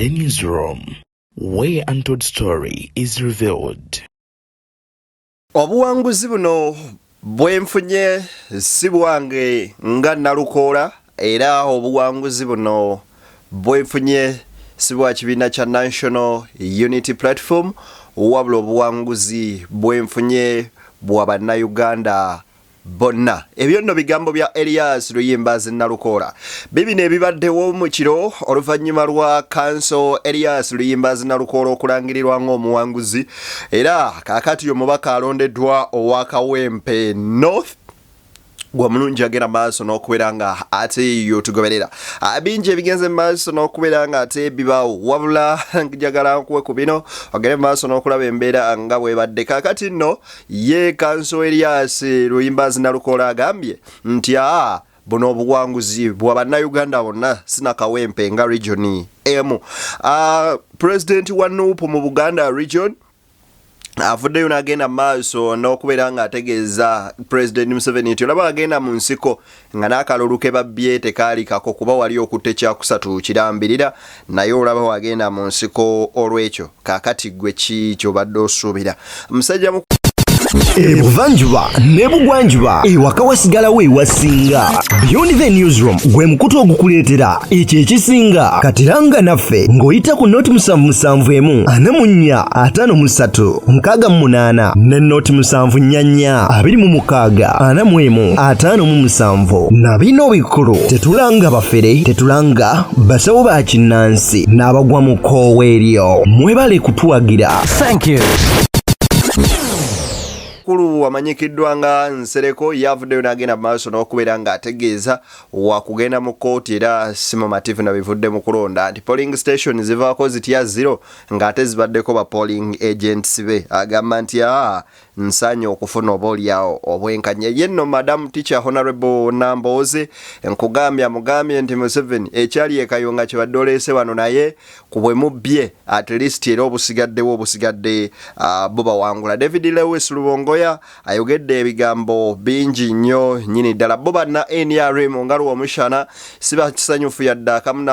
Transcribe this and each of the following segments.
The newsroom, where untold story is revealed. Obuwanguzi buno bwenfunye si bwange nga Nalukoola, era obuwanguzi buno bwenfunye si bwa kibiina kya National Unity Platform, wabula obuwanguzi bwenfunye bwa Bannayuganda bonna. Ebyo nno bigambo bya Elias Luyimbazi Nalukoola. Bibino ebibaddewo mu kiro oluvannyuma lwa Kanso Elias Luyimbazi Nalukoola okulangirirwa ng'omuwanguzi, era kaakati omubaka alondeddwa owa Kawempe North gwe omulungi agenda maaso n'okubeera nga ate yotugoberera. Bingi ebigenze mu maaso n'okubeera nga ate bibaawo, wabula njagala nkuwe ku bino ogende mu maaso n'okulaba embeera nga bwebadde. Kaakati nno ye Kanso Elias Luyimbazi Nalukoola agambye nti aa buno obuwanguzi bwa Bannayuganda bonna, sinakawempe nga region emu. Pulezidenti wa Nuupu mu Buganda region avuddeyo n'agenda mu maaso n'okubeera ng'ategeeza Pulezidenti Museveni nti olaba agenda mu nsiko nga n'akalulu ke babbye tekaali kako, kuba wali okutte ekyakusatu kirambirira, naye olaba wagenda mu nsiko olw'ekyo. Kaakati ggwe ki ky'obadde osuubira, musajja? Ebuvanjuba n'ebugwanjuba, ewaka wasigalawo ewasinga. Beyond the Newsroom gwe mukutu ogukuleetera ekyo ekisinga. Katiranga naffe ng'oyita ku noti 771 44 53 68 ne noti 744 26 41 57. Na bino bikulu: tetulanga bafere, tetulanga basawo ba kinnansi n'abagwa mu kkoowa eryo. Mwebale kutuwagira. Thank you. Mukulu amanyikiddwa nga Nsereko yavuddeyo n'agenda mu maaso n'okubeera ng'ategeeza wakugenda mu kkooti, era si mumativu na bivudde mu kulonda, nti polling station zivaako zitya zero ng'ate zibaddeko ba polling agents be. Agamba nti aa nsaanye okufuna oba oliawo obwenkanya. Ye nno Madam Teacher Honorable Nambooze nkugambye, amugambye nti Museveni ekyali ekayonga kibadde oleese wano, naye ku bwe mubbye at least era obusigaddewo obusigadde bubawangula. David Lewis Lubongoya ayogedde ebigambo bingi nnyo nnyini ddala. Bo banna NRM nga Lwomushana si bakisanyufu yadde akamu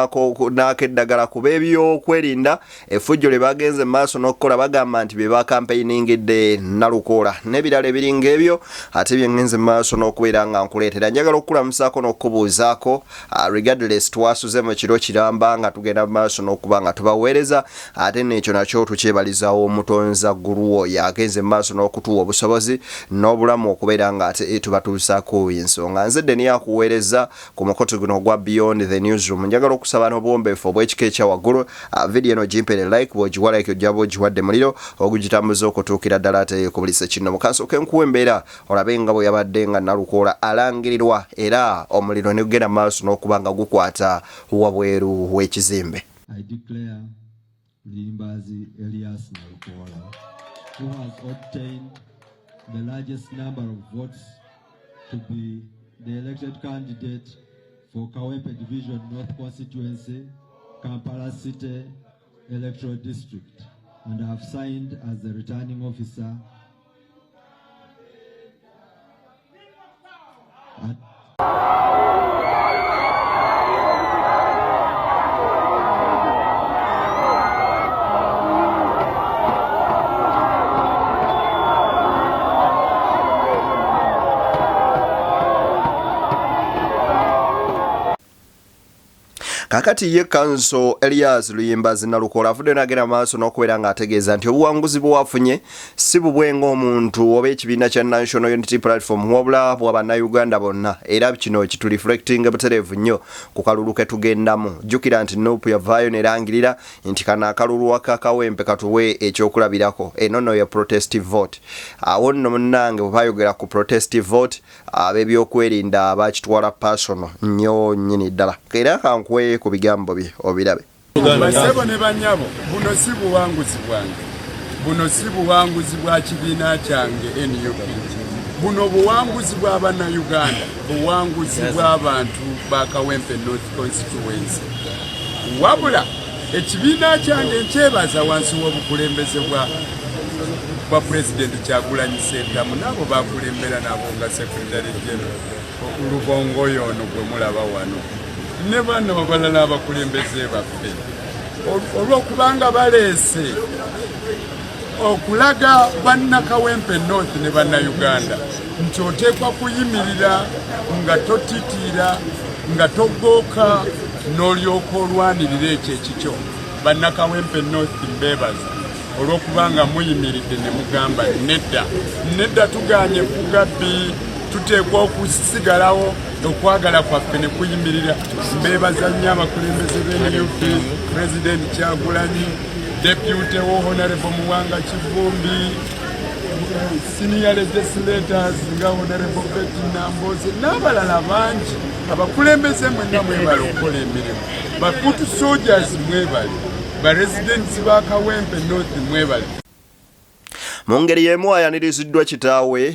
n'akeddagala kuba ebyokwerinda effujjo lye bagenze mu maaso n'okukola, bagamba nti bye bakampeyiningidde Nalukoola n'ebirala ebiringa ebyo. Ate bye ngenze mu maaso n'okubeera nga nkuleetera, njagala okukulamusaako n'okukubuuzaako. Regardless, twasuze mu kiro kiramba nga tugenda mu maaso n'okuba nga tubaweereza, ate n'ekyo nakyo tukyebalizaawo omutonza ggulu oyo agenze mu maaso n'okutuwa obusobozi n'obulamu okubeera nga ate tubatuusaako ensonga. Nze Deni akuweereza ku mukutu guno ogwa Beyond the Newsroom. Njagala okusaba n'obuwombeefu obw'ekika ekya waggulu, vidiyo eno gimpere like. Bw'ogiwa like, ojja bw'ogiwadde muliro ogugitambuza okutuukira ddala ate ku buli sekino. Mukansooke nkuwa embeera olabe nga bwe yabadde nga Nalukoola alangirirwa, era omuliro ne gugenda maaso n'okuba nga gukwata wabweru w'ekizimbe. I declare Luyimbazi Elias Nalukoola, who has obtained the largest number of votes, to be the elected candidate for Kawempe Division North Constituency, Kampala City Electoral District, and I have signed as the returning officer at Kakati ye Kanso Elias Luyimbazi Nalukoola avuddeyo n'agenda mu maaso n'okubeera ng'ategeeza nti obuwanguzi bwewafunye si bubwe ng'omuntu oba ekibiina kya National Unity Platform, wabula bwa Bannayuganda bonna, era kino kitureflecting butereevu nnyo ku kalulu ke tugendamu. Jjukira nti NUP yavaayo nerangirira nti kano akalulu aka Kawempe katuwe ekyokulabirako, eno no ya protest vote. Awo nno munnange bwe bayogera ku protest vote, ab'ebyokwerinda bakitwala personal nnyo nnyini ddala. Era kankuwe ku bigambo bye obirabe. Basebo ne banyabo, buno si buwanguzi bwange, buno si buwanguzi bwa kibiina kyange NUP, buno buwanguzi bwa Bannayuganda, buwanguzi bw'abantu ba Kawempe North Constituency. Wabula ekibiina kyange nkyebaza wansi w'obukulembeze bwa Pulezidenti Kyagulanyi Ssentamu n'abo bakulembera nabo nga Secretary General Lubongoya ono gwe mulaba wano ne bano abalala abakulembeze baffe. Olw'okubanga baleese okulaga bannakawempe North ne bannayuganda nti oteekwa kuyimirira nga totitiira, nga togooka, n'olyoka olwanirira ekyo ekikyo. Bannakawempe North, mbeebaza olw'okubanga muyimiridde ne mugamba nedda, nedda, tuganye kugabbi, tuteekwa okusigalawo, okwagala kwaffe ne kuyimirira. Mbeebaza nnyo abakulembeze b'NUP, President Kyagulanyi, deputy wo Honorable Muwanga Kivumbi, senior legislators nga Honorable Betty Nambooze n'abalala bangi. Abakulembeze mwenna mwebale okukola emirimu. Ba foot soldiers mwebale, ba residents ba Kawempe North mwebale. Mu ngeri y'emu ayaniriziddwa kitaawe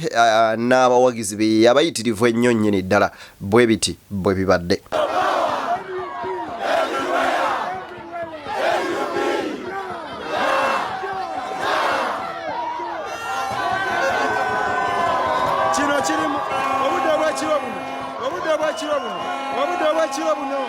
n'abawagizi be abayitirivu ennyo nnyini ddala. Bwe biti bwe bibadde. Kino kirimu obudde obwekiro buno, obudde obwekiro buno, obudde obwekiro buno.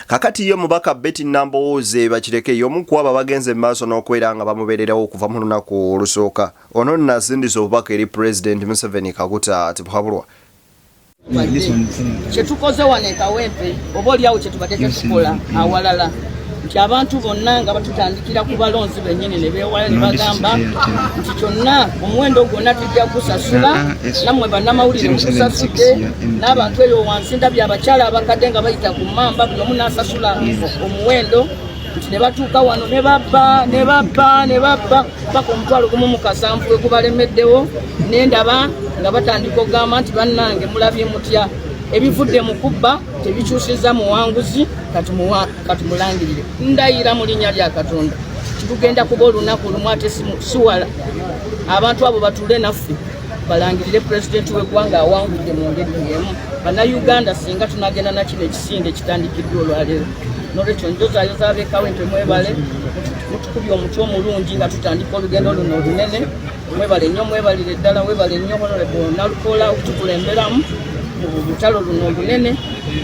Kakati ye omubaka Betty Nambooze Bakireke y'omu ku abo abagenze mu maaso n'okubeera nga bamubeererawo okuva mu lunaku olusooka. Ono nno asindise obubaka eri Pulezidenti Museveni Kaguta Tibuhaburwa. Kyetukoze wano e Kawempe, oba oliawo kyetubadde tetukola awalala, nti abantu bonna nga batutandikira ku balonzi bennyini ne beewaayo ne bagamba nti kyonna omuwendo gwonna tujja gusasula, nammwe bannamawulire mutusasudde, n'abantu eyo wansi ndabye abakyala abakadde nga bayita ku mmamba, buli omu n'asasula omuwendo, nti ne batuuka wano ne babba, ne babba, ne babba paka 107,000 we gubalemeddewo. Ne ndaba nga batandika okugamba nti bannange, mulabye mutya? Ebivudde mu kubba tebikyusiza muwanguzi. Katumulangirire. Ndayira mu linnya lya Katonda titugenda kuba olunaku lumu ate siwala abantu abo batuule naffe balangirire pulezidenti w'eggwanga awangudde mu ngeri y'emu. Bannayuganda, singa tunagenda nakino ekisinde ekitandikiddwa olwaleero. Nolwekyo njozaayoza ab'e Kawempe, mwebale, mutukubye omutwe omulungi nga tutandika olugendo luno olunene. Mwebale nnyo, mwebalire ddala. Webale nnyo Honorable Nalukoola okutukulemberamu mu lutalo luno olunene.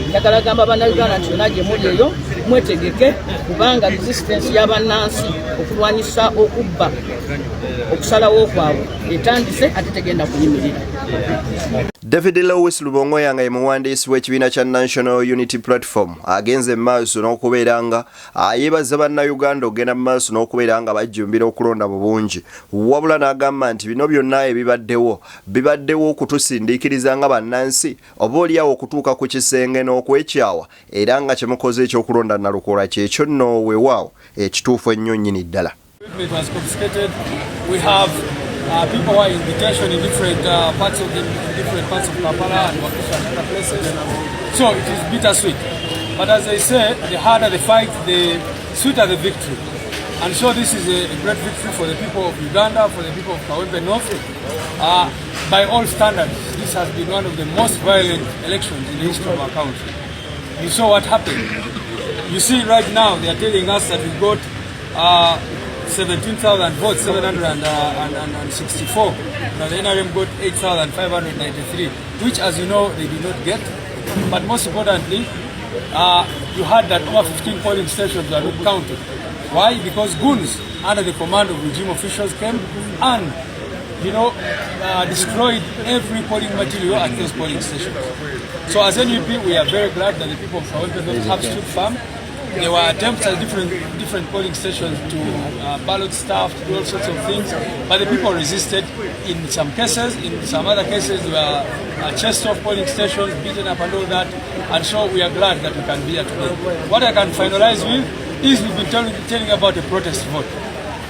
Njagala gamba bannayuganda nti yonna gye muli eyo mwetegeke, kubanga resistance y'abannansi okulwanyisa okubba okusalawo kwabwe etandise, ate tegenda kuyimirira. David Lewis Lubongoya nga ye muwandiisi w'ekibiina kya National Unity Platform agenze mu maaso n'okubeera nga yeebaza bannayuganda okugenda mu maaso n'okubeera nga bajjumbira okulonda mu bungi, wabula n'agamba nti bino byonna ebibaddewo bibaddewo okutusindiikiriza nga bannansi oba oliawo okutuuka ku kisenge n'okwekyawa, era nga kyemukoze ekyokulonda Nalukoola kyekyo nno weewaawo ekituufu ennyo nnyini ddala. Equipment was confiscated. We have people who are in detention in different parts of Kampala and Wakiso and other places. So it is bittersweet. But as they say, the harder the fight, the sweeter the victory. And so this is a great victory for the people of Uganda, for the people of Kawempe North. By all standards, this has been one of the most violent elections in the history of our country. You saw what happened. You see, right now they are telling us that we got 17,000 votes, 764. Now the NRM got 8,593, which, as you know, they did not get. But most importantly, you had that over 15 polling stations were not counted. Why? Because goons under the command of regime officials came and destroyed every polling material at those polling stations. So as NUP, we are very glad that the people of Kawempe North have stood firm. There were attempts at different polling stations to ballot stuff, to do all sorts of things, but the people resisted in some cases. In some other cases, they were chased off polling stations, beaten up and all that. And so we are glad that we can be here today. What I can finalize with is we've been telling about a protest vote.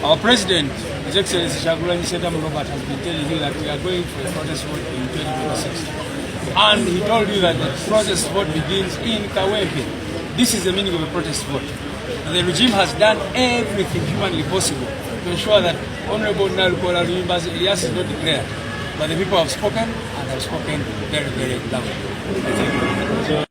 Our president, His Excellency Kyagulanyi Ssentamu Robert, has been telling you that we are going for a protest vote in 2026. And he told you that the protest vote begins in Kawempe. This is the meaning of a protest vote. And the regime has done everything humanly possible to ensure that Honorable Nalukoola Luyimbazi Elias is not declared. But the people have spoken, and have spoken very, very loudly. Thank you.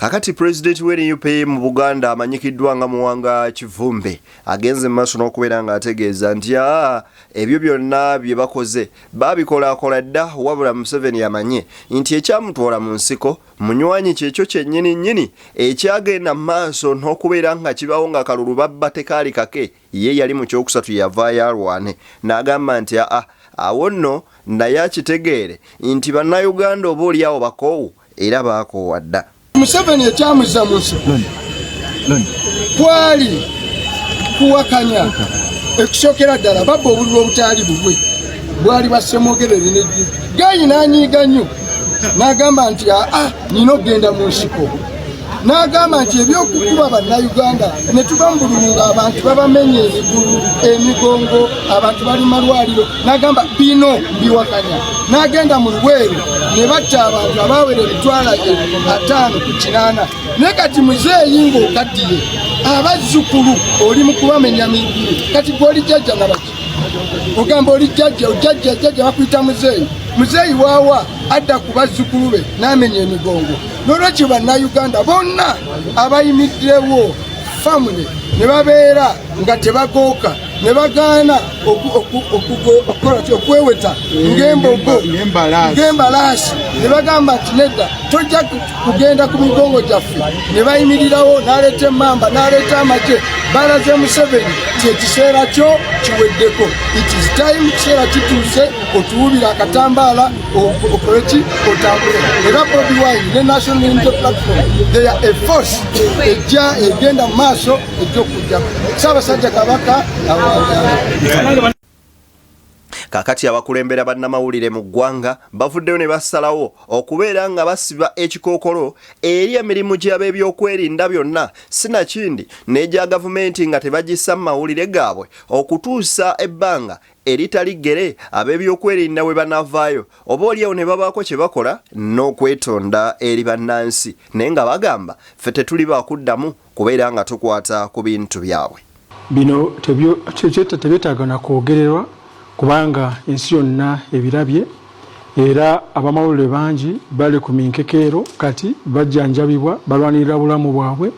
Kakati pulezidenti we NUP mu Buganda amanyikiddwa nga Muwanga Kivumbi agenze mu maaso n'okubeera ng'ategeeza nti aa ebyo byonna bye bakoze baabikolakola dda, wabula Museveni amanye nti ekyamutwala mu nsiko munywanyi kyekyo kyennyini nnyini ekyagenda mu maaso n'okubeera nga kibawo nga kalulu babba tekaali kake, ye yali mu kyokusatu yavaayo alwane n'agamba nti aa awo nno naye akitegeere nti Bannayuganda oba oliawo bakoowu era baakoowa dda. Museveni ekyamuzza mu nsiko kwali kuwakanya ekusookera ddala babba obululu obutaali bubwe bwali bwa Ssemwogerere ne Gayi n'anyiiga nnyo n'agamba nti aa nina okugenda mu nsiko, n'agamba nti ebyokukuba Bannayuganda ne tuva mu bululu ng'abantu babamenya emigulu emigongo, abantu bali malwaliro, n'agamba bino mbiwakanya, n'agenda mu Luweero ne batta abantu abaawera 508,000. Naye kati muzeeyi ng'okaddiye abazzukulu oli mu kubamenya migulu, kati gwe oli jjajja nabaki ogamba oli jjajja ojjajja jjajja bakuyita muzeeyi, muzeeyi waawa adda ku bazzukulu be n'amenya emigongo. N'olwekyo Bannayuganda bonna abayimiddewo famule ne babeera nga tebagooka ne bagaana okweweta ng'embogo ng'embalaasi ne bagamba nti nedda tojja kugenda ku migongo gyaffe, ne bayimirirawo n'aleeta emmamba n'aleeta amagye, balaze Museveni nti ekiseera kyo kiweddeko, it is time, kiseera kituuse otuwubira akatambaala okoleki otambule. Era Bobi Wine ne National Unity Platform, they are a force ejja egenda mu maaso ejja okujja Ssaabasajja Kabaka awangaala. Kakati abakulembera bannamawulire mu ggwanga bavuddeyo ne basalawo okubeera nga basiba ekikookolo eri emirimu gy'ab'ebyokwerinda byonna sinakindi n'egya gavumenti nga tebagissa mu mawulire gaabwe okutuusa ebbanga eritali ggere ab'ebyokwerinda we banaavaayo oba oliawo ne babaako kye bakola n'okwetonda eri bannansi, naye nga bagamba ffe tetuli bakuddamu kubeera nga tukwata ku bintu byabwe. Bino tebyetaaga na kwogererwa kubanga ensi yonna ebirabye era abamawulire bangi bali ku minkekeero kati bajjanjabibwa balwanirira bulamu bwabwe,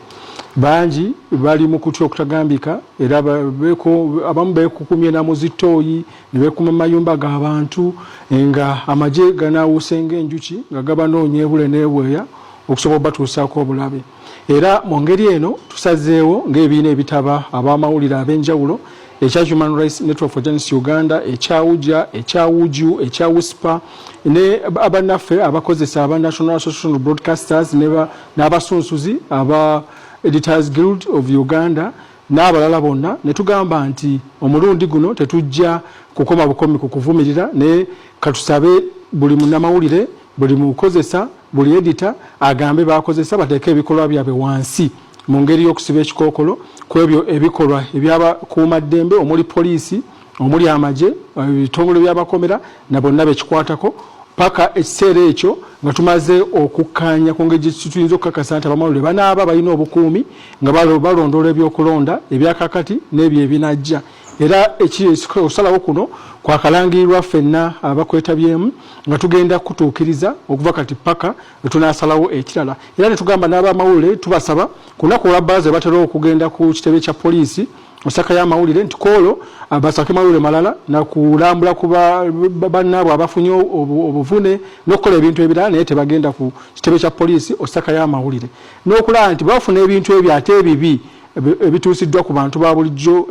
bangi bali mu kutya okutagambika era abamu beekukumye na mu zitooyi ne beekuma mu mayumba g'abantu nga amagye ganaawuuse ng'enjuki nga gabanoonya ebule n'ebweya okusobola obatuusaako obulabe. Era mu ngeri eno tusazeewo ng'ebibiina ebitaba ab'amawulire ab'enjawulo ekya Human Rights Network for Journalists Uganda, ekya UJA, ekya UJU, ekya USPA ne abannaffe abakozesa aba National Association of Broadcasters n'abasunsuzi aba Editors Guild of Uganda n'abalala bonna ne tugamba nti omulundi guno tetujja kukoma bukomi ku kuvumirira, naye katusabe buli munnamawulire, buli mukozesa, buli edita agambe bakozesa bateeke ebikolwa byabwe wansi mu ngeri y'okusiba ekikookolo ku ebyo ebikolwa ebyabakuumaddembe omuli poliisi, omuli amagye, ebitongole by'abakomera na bonna bekikwatako paka ekiseera ekyo nga tumaze okukkaanya ku ngeri tuyinza okukakasa nti abamawulire banaaba balina obukuumi nga balondoola ebyokulonda ebyakakati n'ebyo ebinajja. Era okusalawo kuno kwakalangirirwa ffenna abakwetabyemu nga tugenda kutuukiriza okuva kati paka lwe tunaasalawo ekirala. Era ne tugamba n'abamawulire tubasaba ku lunaku olwa bbalaza batera okugenda ku kitebe kya poliisi osaka y'amawulire nti koolo basake mawulire malala nakulambula ku bannaabwe abafunye obuvune n'okukola ebintu ebirala, naye tebagenda ku kitebe kya poliisi osaka y'amawulire n'okulaba nti bafuna ebintu ebyo ate ebibi ebituusiddwa ku bantu ba bulijjo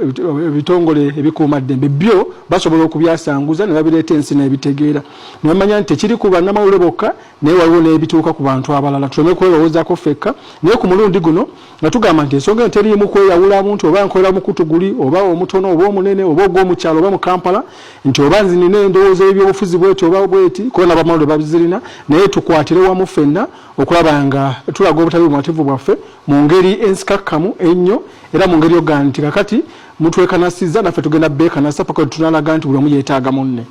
ebitongole ebikuumaddembe byo basobola okubyasanguza ne babireeta ensi n'ebitegeera ne bamanya nti tekiri ku bannamawulire bokka, naye waliwo n'ebituuka ku bantu abalala, tuleme kwerowoozaako ffekka. Naye ku mulundi guno nga tugamba nti ensonga eno teriimu kweyawulamu nti oba nkolera mukutu guli oba omutono oba omunene oba ogw'omukyalo oba mu Kampala, nti oba nzinina endowooza y'ebyobufuzi bweti oba bweti, kuba n'abamawulire babizirina, naye tukwatire wamu ffenna okulaba nga tulaga obutali bumativu bwaffe mu ngeri ensikakkamu ennyo era mu ngeri yoga nti kakati mutwekanasizza naffe tugenda beekanasa paka tunalaga nti buli omu yeetaaga munne.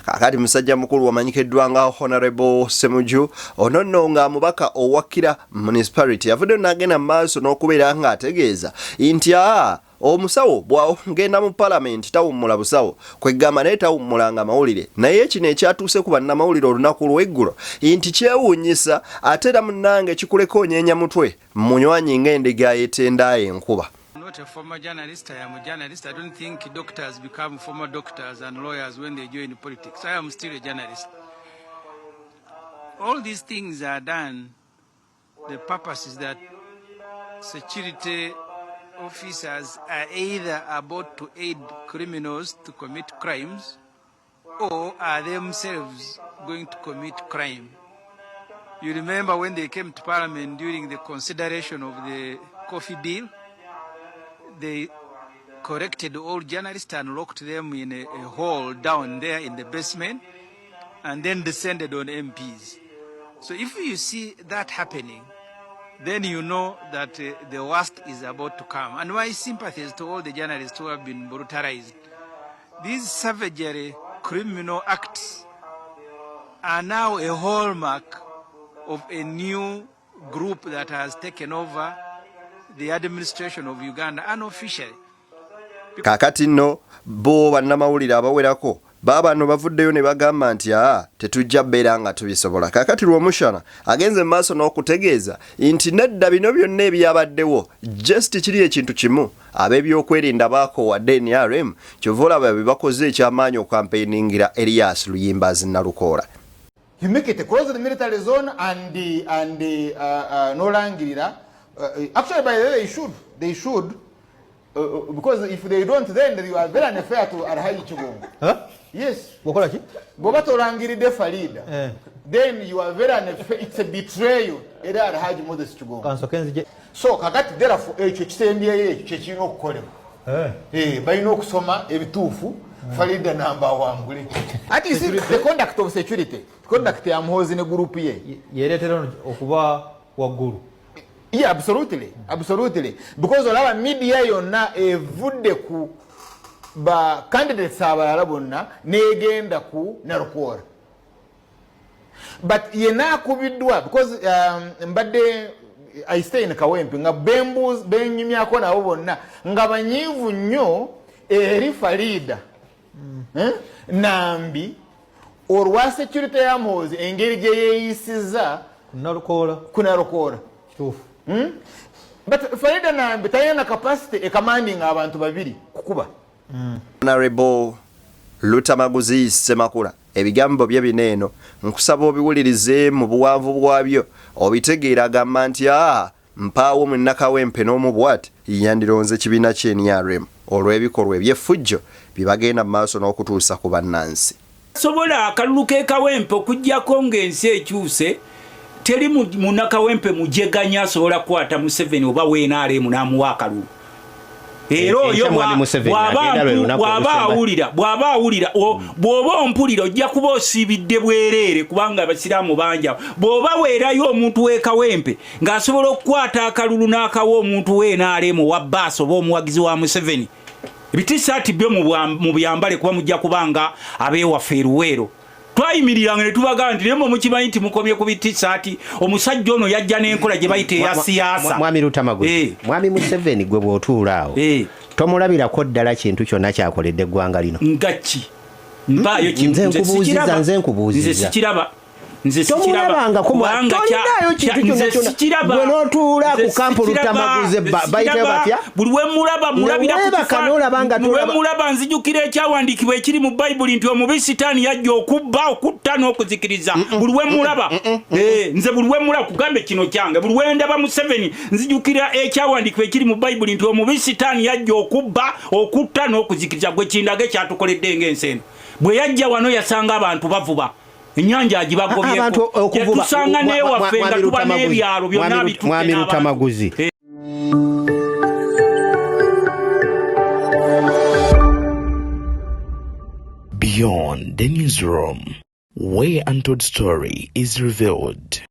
Kakati musajja mukulu wamanyikiddwa nga Honorable Semuju ono nno nga mubaka owakira municipality avuddeyo n'agenda mu maaso n'okubeera ng'ategeeza nti aa Omusawo bw'agenda mu palamenti tawummula busawo, kweggamba naye tawummulanga mawulire. Naye kino ekyatuuse ku bannamawulire olunaku lw'eggulo nti kyewuunyisa ate era munnange kikuleka onyeenya mutwe munywanyi ng'endiga etenda enkuba. Not a former journalist, I am a journalist. I don't think doctors become former doctors and lawyers when they join politics. I am still a journalist. All these things are done. The purpose is that security officers are either about to aid criminals to commit crimes or are themselves going to commit crime. You remember when they came to parliament during the consideration of the coffee bill, they corrected all journalists and locked them in a hall down there in the basement and then descended on MPs. So if you see that happening, then you know that the worst is about to come. And my sympathies to all the journalists who have been brutalized. These savagery criminal acts are now a hallmark of a new group that has taken over the administration of Uganda unofficially. Kaakati nno bo bannamawulire abawerako baabano bavuddeyo ne bagamba nti aa tetujja bbeera nga tubisobola. Kaakati Lwomushana agenze mu maaso n'okutegeeza nti nedda, bino byonna ebyabaddewo just kiri ekintu kimu, ab'ebyokwerinda baakoowa NRM, kyova olaba bye bakoze ekyamaanyi okukampeiningira Erias Luyimbazi Nalukoola. You make it close the military zone and nolangirira. Actually, by the way, they should, because if they don't, then you are very unfair to Alhaji Kigongo. Huh? Yes. Wakola ki? Bw'oba tolangiridde Farida, then you are very unfair. It's a betrayal eri Alhaji Moses Kigongo. Kansooke nzije. So kakati therefore ekyo kisembyeyo ekyo kyekirina okukolebwa. Balina okusoma ebituufu, Farida namba awangule. Ati you see the conduct of security, conduct ya Muhoozi ne group ye yereetera ono okuba waggulu. Yeah, absolutely, absolutely, because olaba media yonna evudde ku ba candidates abalala bonna negenda ku Nalukoola, but yenna akubiddwa because mbadde I stay in Kawempe nga benyumyako nabo bonna nga banyiivu nnyo eri Farida, Eh? Nambi olwa security ya Muhoozi, engeri gye yeeyisiza Nalukoola. Ku Nalukoola. Kituufu. But Farida Nambi talina na capacity ecommanding abantu babiri kukuba. Honorable Lutamaguzi Ssemakula, ebigambo bye bino eno nkusaba obiwulirize mu buwanvu bwabyo obitegeera. Agamba nti aa mpaawo munnakawempe n'omu bw'ati yandironze kibiina kye NRM olw'ebikolwa eby'effujjo bye bagenda mu maaso n'okutuusa ku bannansi. Sobola akalulu ke Kawempe okugjako ng'ensi ekyuse. Teri munnakawempe mujeganya asobola kukwata Museveni oba WNRM n'amuwa akalulu. Era oyo Enkya Mwami Museveni bw'aba agenda lwe lunaku bw'aba olusemba. awulira, bw'aba awulira, bw'oba ompulira, ojja kuba osiibidde bwereere, kubanga abasiraamu bangi awo. Bw'oba weerayo omuntu w'e Kawempe ng'asobola okukwata akalulu n'akawa omuntu w'NRM owa baasi oba omuwagizi wa Museveni, ebitisaati byo mu byambale, kuba mujja kubanga abeewaffe eruweero twayimiriranga ne tubagamba nti naye mwe mukimanyi nti mukomye ku bitisaati. Omusajja ono yajja n'enkola gye bayita eya siyaasa. Mwami Lutamaguzi, Mwami Museveni gwe bw'otuula awo tomulabirako ddala kintu kyonna kyakoledde eggwanga lino? Nga ki? Mpaayo kimu. Nze Nze nkubuuziza, sikiraba. nze nkubuuziza. Nze sikiraba, nze sikiraba. Tomulabangako Kubanga tolinaayo kintu kyonna nze kyonna. sikiraba. Gwe n'otuula Nze ku kampu sikiraba. Lutamaguzi, Nze bayitayo sikiraba. batya? Buli we mulaba mulabira ku Neweebaka n'olaba nga buli we tolaba. mulaba nzijukira ekyawandiikibwa ekiri mu Bayibuli nti omubi Sitaani yajja okubba, okutta n'okuzikiriza. Buli we mulaba, nze buli we mulaba, kugambe kino kyange, buli we ndaba Museveni nzijukira ekyawandiikibwa ekiri mu Bayibuli nti omubi Sitaani yajja okubba, okutta n'okuzikiriza. Gwe kindaga kyatukoledde ng'ensi eno. Bwe yajja wano yasanga abantu bavuba ennyanja, Abantu agibagobyeko. okuvuba Yatusanga n'ewaffe nga Mwami tuba Lutamaguzi, n'ebyalo byonna bitutte Mwami n'abantu. Lutamaguzi. Beyond the Newsroom, where untold story is revealed.